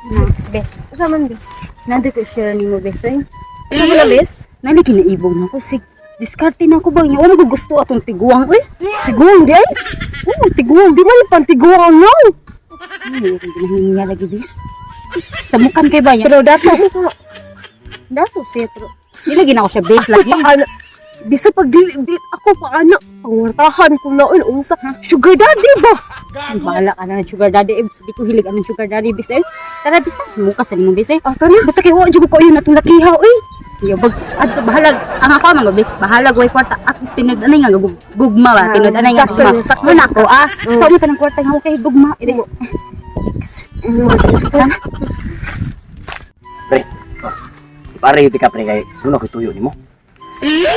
Na, bes. Unsa man, bes? Nandito ko share nimo, bes eh. Unsa man na, bes? Nali kinaibog na ko sig diskarte na ko ba niya. Wa man gusto atong tiguang oy. Tiguang di ay? Oo, tiguang. Di man pantiguang no. Ay, akong ginahingi lagi, bes. Sus, samukan kay ba niya? Pero dato mo ka. Dato siya pero di lagi na ako siya bes lagi. Ako pa ana. Bisa pag dili di, ako pa ana. Pangwartahan ko na unsa. Sugar daddy ba? Ay, bahala ka na ng sugar daddy. Eh, di ko hilig anong sugar daddy, bes eh. Tara, bes na samuka sa nimo, bes eh. Ah, tani. Basta kay wa jud ko kayo natong lakihaw eh. Iyo bag adto bahalag ang ako man bes bahalag way kwarta, at least tinud anay nga gugma ba, Ah, tinud anay nga sakto gugma. yun, sakto. Mo na ako ah. So mo tanang kwarta nga wa kay gugma. Ide. Pre. Pare yuti ka pre kay suno ko tuyo nimo.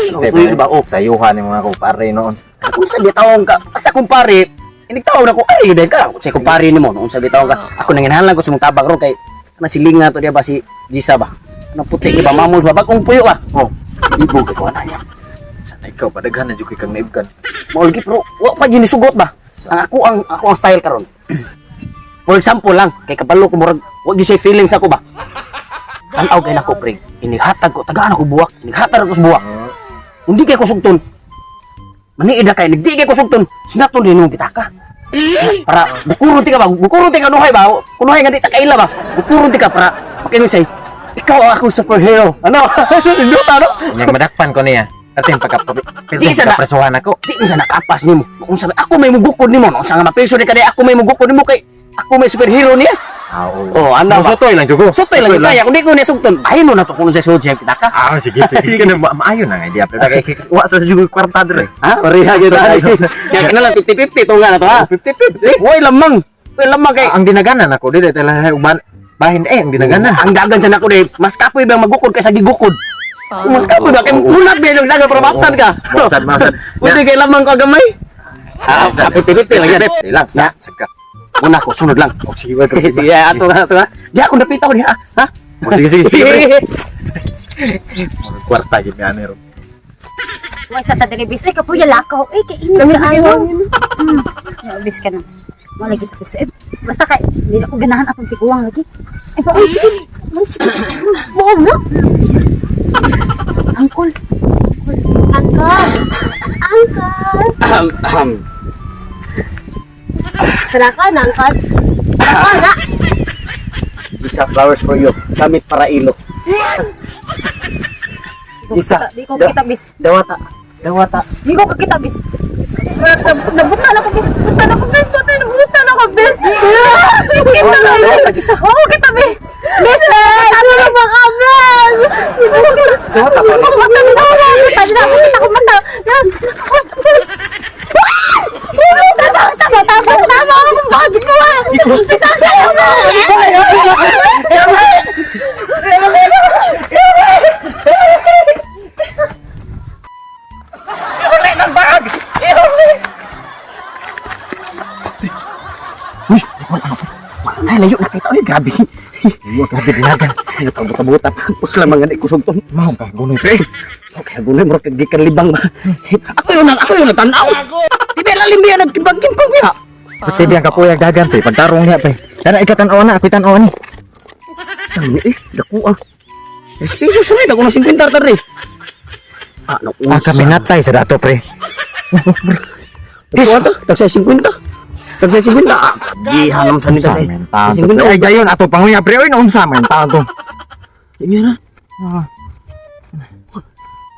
Ano ko tuyo ba oh? Sayuhan ni mga kumpare noon. Unsa bitawon ka? Asa kumpare? Inigtaw na ko ay yun ka. Unsa kumpare nimo no? Unsa bitawon ka? Ako nanginahanglan ko sa mong tabang ron kay ana si Linga to diya ba si Gisa ba? Ano puti kay ba mamol ba bagong puyo ba? Oh. Ibog ko ana niya. Ikaw padaghan na jud kay kang naibkan. Maulgi pero wa pa jud sugot ba? Ang ako ang style karon. For example lang, kay kabalo ko murag wa gyud say feelings ako ba. Tan-aw kay nako pre, inihatag ko tagaan ako buwak, inihatag ako sa buwak. Hindi kay ko sugton. Maniid na kay nagdi kay ko sugton, sinaton din mo pitaka. Para bukuron ti ka ba? Bukuron ti ka nuhay ba? Kunuhay nga di ta kaila ba? Bukuron ti ka para makingon say, ikaw ang akong superhero. Ano? Indot ano? Nyag madakpan ko niya. Atin pagka Di sa na- presuhan ako. Di minsan nakapas nimo. Unsa ba ako may mugukod nimo, no? Unsa nga mapiso ni kaday ako may mugukod nimo kay ako may superhero niya. Ah, oo. Oh, ano ba? Sutoy lang jud ko. Sutoy lang kaya kung di ko niya sugton, bahin mo na to kung unsa sud siya pitaka. Ah, sige sige. Kana maayo na nga idea. Pero kay wa sa jud ko kwarta dire. Ha? Pareha gyud ani. Kaya kana lang 50-50 to nga na to ha. 50-50. Woy lamang. Woy lamang kay Ah, ang dinaganan ako dili tala uban bahin eh ang dinaganan. Ang dagan sa nako de, mas kapoy ba magukod kaysa gigukod? Mas kapoy ba kay unat ba yung dagan para maapsan ka? Maapsan, maapsan. Pwede kay lamang ko gamay. Ah, 50-50 lang yan. Lang sa saka. Una ko sunod lang. Oh, sige, wag. Sige, ato na ato na. Di ako napita ko niya. Ha? Oh, sige sige sige. Pre. Kwarta gid ni ani ro. Way sa ta diri bes. Ay kapuya lakaw. Ay kay init Lami sa kaayo. hangin. Ya bes ka na. Wala lagi bes. Eh, basta kay di ako ganahan atong tiguang lagi. Ay pa, oy, bes. Oy, bes. Mao na. Angkol. Angkol. Angkol. Ahem, ahem. Tara ka na, angkol. Tara ka na. Isa flowers for you. Gamit para ilo. Isa. Di ko kita bes. Dawata. Dawata. Di ko kita bes. Nabuta na ko bes. Nabuta na ko bes. Nabuta na ko bes. Dawata. Dawata. Isa. Oo, kita bes. Bes, ano na ba ka, bes? Dawata pa rin. Mata na mata na mata ko mata. Tama, tama, tama, tama. Bakit ko ah? Kayo na. Ihuli ng bag! Ihuli! Uy, wala ano. Wala na, layo na kita. Uy, grabe. Wa grabe dinagan. Ay, nakabuta-buta. Pusla mga di kusog to. Mao ka gunoy pre. Okay, gunay, murag gikan libang ba. Ako yun ang tanaw. Di ba lalim biya nagkimbang-kimbang niya? Kasi ang kapuyag dagan pre, pagtarong niya pre. Tana ikaw tan-aw na, ako'y tan-aw ni. Saan eh? Dako ah. 3 pesos rin, ako na 50 tari. Ah, no, Ah, kami natay sa dato pre. Dako ato, tagsa 50. Tagsa 50. Ah, gihanam sa nita sa 50. Ay gayon ato panguya pre, oy unsa man taon to. Iya na.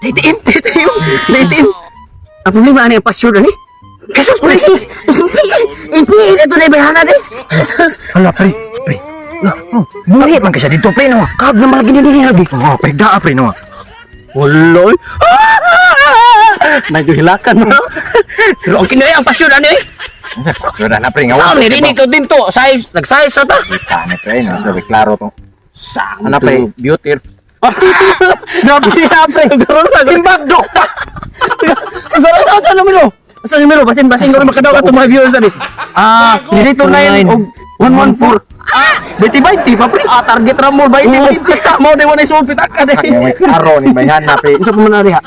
Naitim, naitim, naitim. Ang problema ano yung pasture na ni? Jesus, pre! Impi, ito na ibayana di. Jesus. Hala pre, pre. Oh, muhi man kasi dito pre no. Kag na mga ginili lagi. Oh, pre daa pre no. Wala. Medyo hilakan mo. Pero ang kinaya ang pasture ano eh. Unsa pasura na pre nga. Saan ni rin ito din to? Size, nag-size na ta. Kita ni pre no, sabi klaro to. Saan? Ano pre, beauty. Grabe na pre. Karon na timbag do. Sa sa sa numero. Sa numero basin basin ko makadaw ato mga viewers ani. Ah, 329 og 114. Ah, 20 pa pre. Ah, target ra mo 20 20. Mo di mo na isuot pitaka di. Kaya may klaro ni bayhan na pre. Unsa pa man ari ha?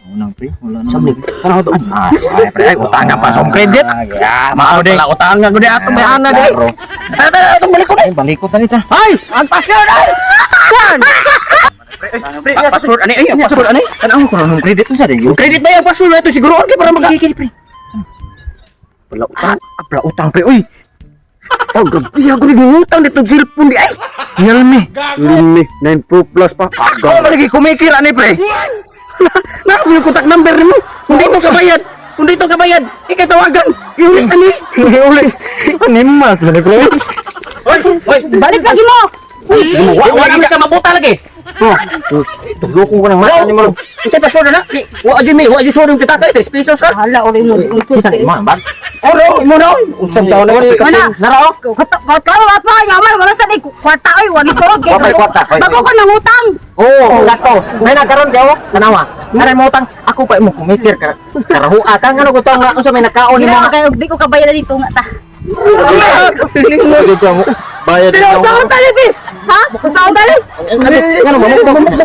Unang pre, wala na. Samling. Ano to? Ah, ay, pre, ay, utang pa sa credit. Ya, maao pala utang nga gud ato may ana day. Tara tara atong balik ko Ay, balik ko tanita. Ay, ang password ay. Kan. Pre, Password ani ay, password ani. Tanaw ko ng credit unsa day? Yung credit na yung password ito siguro okay para maka. Kiki pre. Pala utang. Apla utang pre, uy. Oh, grabe ako rin utang dito cellphone di ay. Realme. Realme 9 Pro Plus pa. Ako man lagi kumikir ani pre. Na, yung contact number nimo. Kung dito ka bayad, kung dito ka bayad, ikatawagan. Iulit ani. Uli. Animas man pre. Oy, oy, Balik lagi mo. wa wa ka mabuta lagi. Oh, Tuloko ko ng mata ni mo. Unsay password na? Wa jud mi, wa jud sure yung pitaka 3 pesos ka. Hala ori mo. Isa mo ba? Oro, imo na. Unsang taon na Mana? Narao. Kato kato pa yaman wala sa ni kwarta oy, wala sulod kay. Wa pa'y kwarta, oy. Bago ko nangutang. Oo, sakto. May nakaron kayo, tanawa. Aray mo utang, ako pa mo kumikir ka. Karahua ka ngano ko tong unsa may nakaon nimo. Hindi kayo di ko kabayaran dito nga ta. Piling mo. Bayad. Pero sa akong talibis! Ha? Sa akong talib? Ngano mo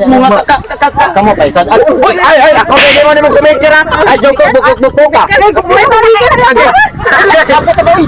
Mo nga ka ka ka. Kamo pa isa. Uy, ay ay ako pwede mo nimo kumikir ha. Ay joke ko bukok bukok ka. Kay ko Kapot ako oy.